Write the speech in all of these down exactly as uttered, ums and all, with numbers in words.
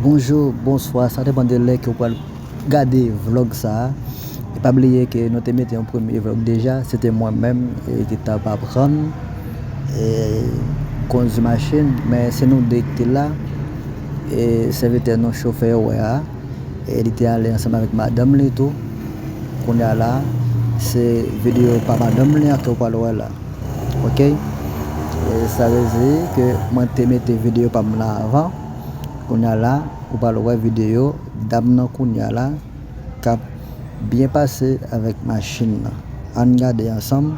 Bonjou, bonswa, sa depann de lè ke w pral gade vlòg sa a. E pa bliye ke nou te mete yon premye vlòg deja, se te mwen menm e ki t ap aprann e kondui machin, men se nou de ki te la. E sèvitè nou, chofè ou wè a, e li te ale ansanm avèk madanm li tou. Kounye a la, se videyo pa madanm li an ke w pral wè la. Oke? E sa vle di ke mwen te mete videyo pa m la avan. Kounye a la, ou pral wè videyo dam nan kounye a la k ap byen pase avèk machin nan. Ann gade ansanm,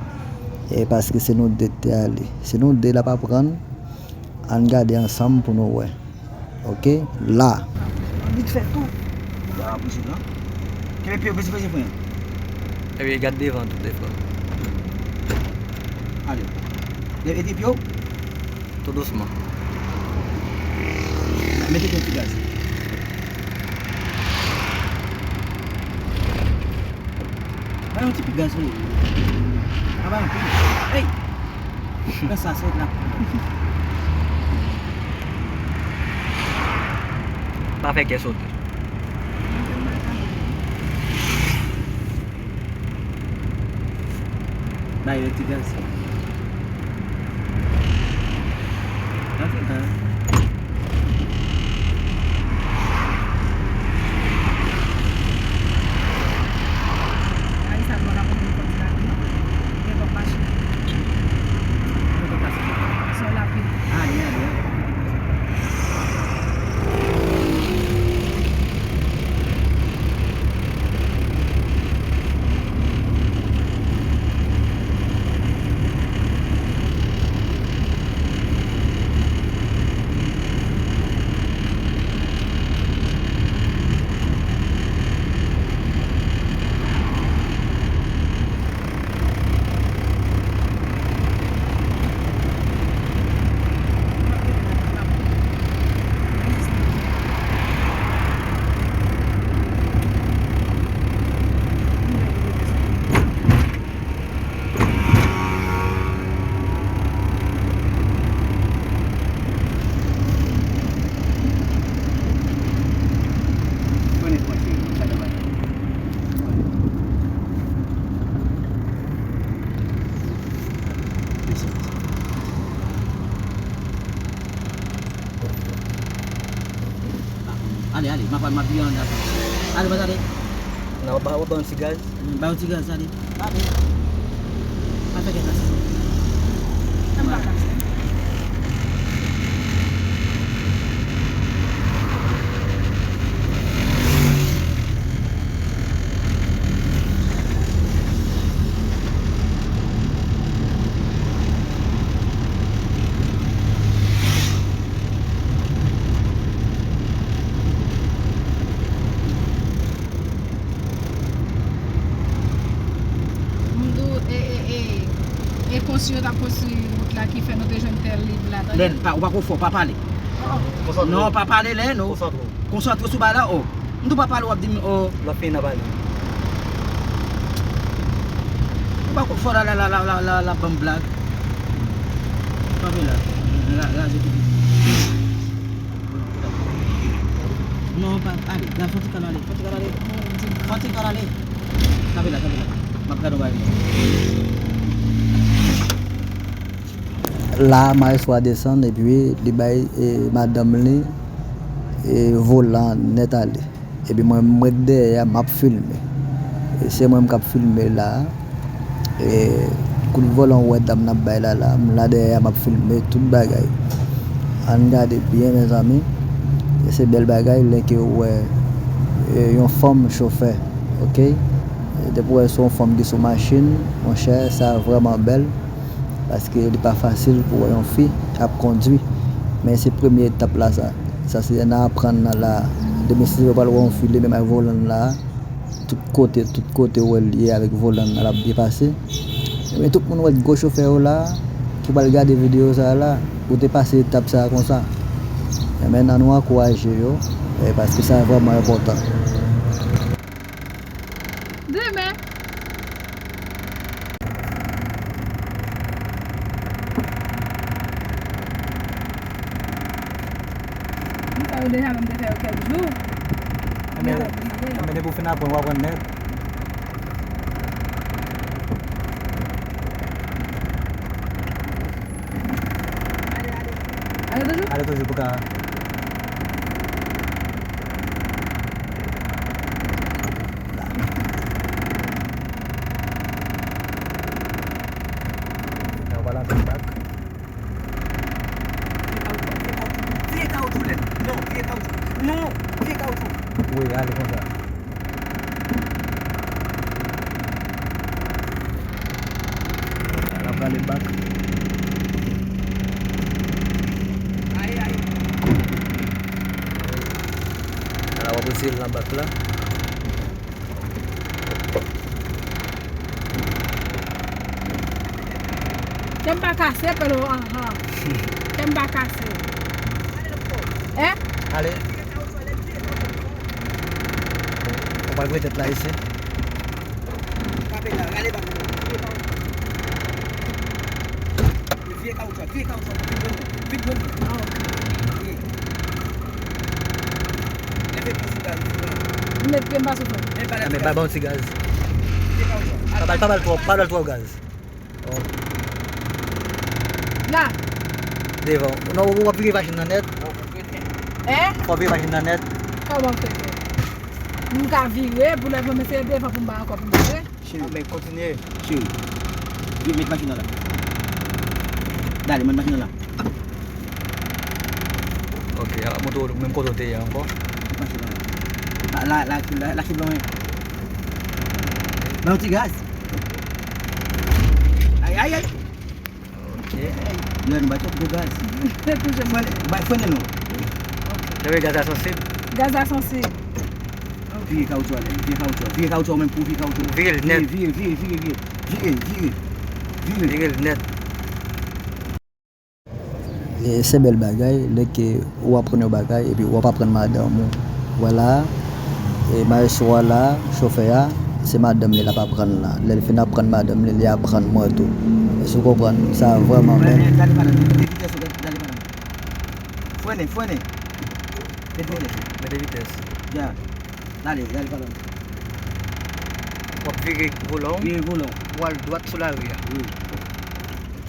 e paske se nou de k te ale. Se nou de l ap aprann. Ann gade ansanm pou nou wè. Oke, la. Vit fè tou. Ba bouch ou non. Kenbe pye w, peze, peze fren an. Epi gad devan tou defwa. Ale. E, e pye w? Tou dousman. Mete yon ti gaz. Bay yon ti pik gaz wi. Pa bay anpil. Ey! Fè sa, se la. Pa fè kè sote. Bay yon ti gaz. Sa se gaz. Ay, sa dwa la pou mwen konti la, non? Gen kòb machin. Gen kòb machin. Sòl la pi. Ah, yeah, yeah. Ale, ale, m ap, m ap vire anndan. Ale, pa tande. Nan, w ap ba, w ap ba yon ti gaz. Mm, ba yon ti gaz, ale. Ale. Pa fè kè kase. Ann ba kase. M di w, e, e, e, e konstwi yo t ap konstwi wout la ki fè nou te jwenn tè lib la, tande? Lèn, pa, ou pa ko fò, pa pale. Oh. Konsantre w. Non, pa pale, Lèn, o. Konsantre w. Konsantre w sou bagay la, o. M di w pa pale, w ap di m, o. L ap fini nan pale. Ou pa ko fò la, la, la, la, la, la, la, ban m blag. Kanpe la. La, la, se fini. Non, pa, ale, la, fò ti kanpe ale, fò ti kanpe ale. Fò ti kanpe ale. Kanpe la, kanpe la. M ap gade yon bagay. La, maestro a desann, epi li bay, e, madanm li, e, volan nèt ale. Epi mwen, mwen dèyè a, m ap filme. E se mwen menm k ap filme la. E kout volan ou wè dam nan ap bay la, la, m la dèyè a, m ap filme tout bagay. Ann gade byen, mezanmi. E se bèl bagay lè ke ou wè, e, yon fanm chofè, oke? E depi w wè se yon fanm ki sou machin, monchè, sa vrèman bèl. Paske li pa fasil pou w wè yon fi ap kondui. Men se premye etap la, sa. Sa se n a aprann nan la. Demen si w pral wè yon fi li menm ak volan l la, tout kote, tout kote w wè l ye avèk volan l, l ap byen pase. Ebyen, tout moun wè gwo chofè yo la, ki pral gade videyo sa a la, ou te pase etap sa a konsa. Ebyen, ann nou ankouraje yo, e, paske sa vrèman enpòtan. Demen. Deja menm te fè yo kèk jou. Enben, enben depi w fin aprann, w aprann nèt. Ale toujou? Ale toujou pou ka. Nan, w pa nan bak. Vye kawoutchou, vye kawoutchou, vye kawoutchou, lè. Non, vye kawoutchou. Non, vye kawoutchou. Wi, ale konsa. Sa la prale bak. Ay, ay. Sa la w ap retire l nan bak la. Kè m pa kase, Pelo, anhan. Kè m pa kase. Hein? Ale. Ou pral voye tèt la isit. Frape la, rale bak. Vye kawoutchou, vye kawoutchou, vit jwenn mwen, vit jwenn mwen. Ah, ok. Wi. Leve pye w sou gaz, sou gaz. M met pye m pa sou fren. Men pa lè. Men pa ban yon ti gaz. Vye kawoutchou. Pa ba l, pa ba l twòp, pa ba l twòp gaz. Oh. La. Devan. Non, w ap vire machin nan nèt. Hein? Fò w vire machin nan nèt. Kòman w fè fè? M ka vire, pou lè pou m eseye devan pou m ba ankò pou m vire. Cheri. Ah, men kontinye. Cheri. Vin met machin nan la. Dale, met machin nan la. Ok, a montre w menm kote w te ye ankò. Met machin nan la. La, la, la, la, la, chevron. Ban yon ti gaz. Ay, ay, ay. Ok. Lè nou bay twòp gwo gaz. Frennen, bay frennen non. Lè gaz la sansib. Gaz la sansib. Vire kawoutchou a, vire kawoutchou a, vire kawoutchou a, ou menm pou vire kawoutchou a. Vire l nèt. Vire, vire, vire, vire, vire. Vire, vire, vire. Vire l nèt. E se bèl bagay, lè ke ou aprann yon bagay, epi w ap aprann madanm ou. Vwala, e mayestwo a la, chofè a, se madanm li l ap aprann la. Lè l fin aprann madanm li, li aprann mwen tou. Èske w konprann? Sa vrèman bèl. Gade madanm, gade vitès ou, gade, gade madanm. Frennen, frennen. Mete vitès. Mete vitès. Ya. Dale, dale, pale. W ap vire volan w. Vire volan w. W al dwat sou lari a. Wi.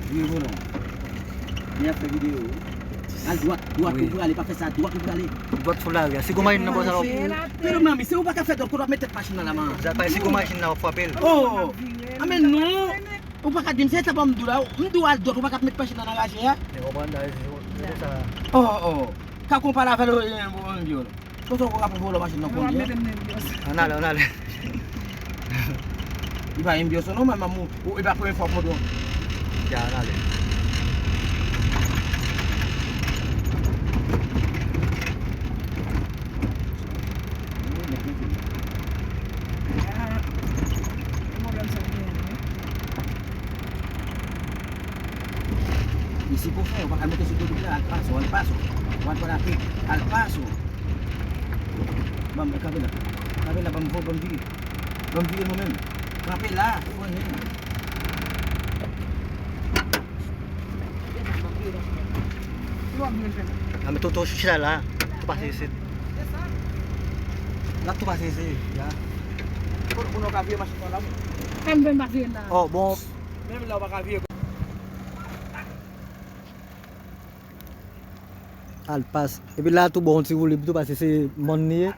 Vire volan w. Li ap fè videyo, wi. Al dwat, dwat ou prale, pa fè sa, dwat ou prale. Dwat sou lari a. Si gon machin nan bò sa la, w ap... Pelo, manmi, se ou pa ka fè dwat, kote w ap met tèt machin nan la, man. Egzak, paske si gon machin nan, w ap frape l. Oh! Ah, men non! Ou pa ka di m, se sa pa m di w la, m di w al dwat, ou pa ka met machin nan nan raje a. Ou konprann, se sa. Oh, oh. Ka konpare avè l, yon vyo la. Konsa w ap volan machin nan kounye a. Ann ale, ann ale. Li pa enbiyos non, manman, ou, ou, e pa premye fwa w pran dwòg. Ya, ann ale. Isi pou fè, ou pa ka mete sou do li la, al paso, al paso. Ou al pran Afrik, al paso. Ban m, kanpe la. Kanpe la, ban m vo, ban m vire. Ban m vire mwen menm. Kanpe la, ou konnen. Ban m vire, ban m vire. Ki w ap vire fè la? A, men tonton chita la, tou pase isit. La tou pase isit, ya. Kote pou nou ka vire machin nan la? An, m pa vire la. Oh, bon. Menm la, ou pa ka vire. Al pas. Epi la tou bon, yon ti woulib tou, paske se mòn li ye.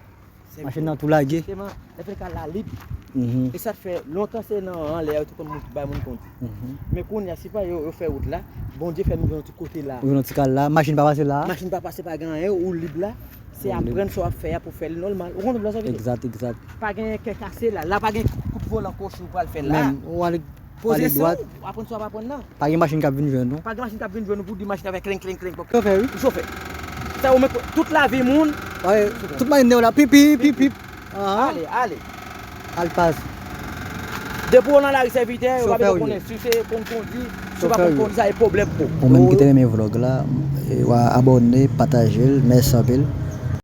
Machin nan tou lage. Jisteman, lè fè ka la lib. Mhm. E sa fè lontan se nan anlè yo te konn moute bay moun kondi. Mhm. Men kounye a, si pa yo, yo fè wout la, Bondye fè nou jwenn yon ti kote la. Ou jwenn yon ti kal la, machin pa pase la. Machin pa pase, pa gen anyen, ou lib la. Se aprann sa w ap fè a pou fè l nòmal. Ou konprann sa m vle di? Egzat, egzat. Pa gen kè kase la. La pa gen kout volan kochi ou pral fè la. Menm, ou ale, pale dwat. Pozisyon, w aprann sa w ap aprann nan. Pa gen machin k ap vin jwenn ou. Pa gen machin k ap vin jwenn ou pou di machin ap fè klenk, klenk, klenk. Chofè, wi. Chofè. Sa ou menm, tout lavi moun. Wi, tout machin yo la, pip, pip, pip, pip. Aha. Ale, ale. Al pas. Depi w nan lari sèvitè, yo pa bezwen konnen si se konn kondi, si w pa konn kondi, sa e pwoblèm pou ou. Ou menm ki te renmen vlòg la, e, w a abòne, pataje l, mèsi anpil.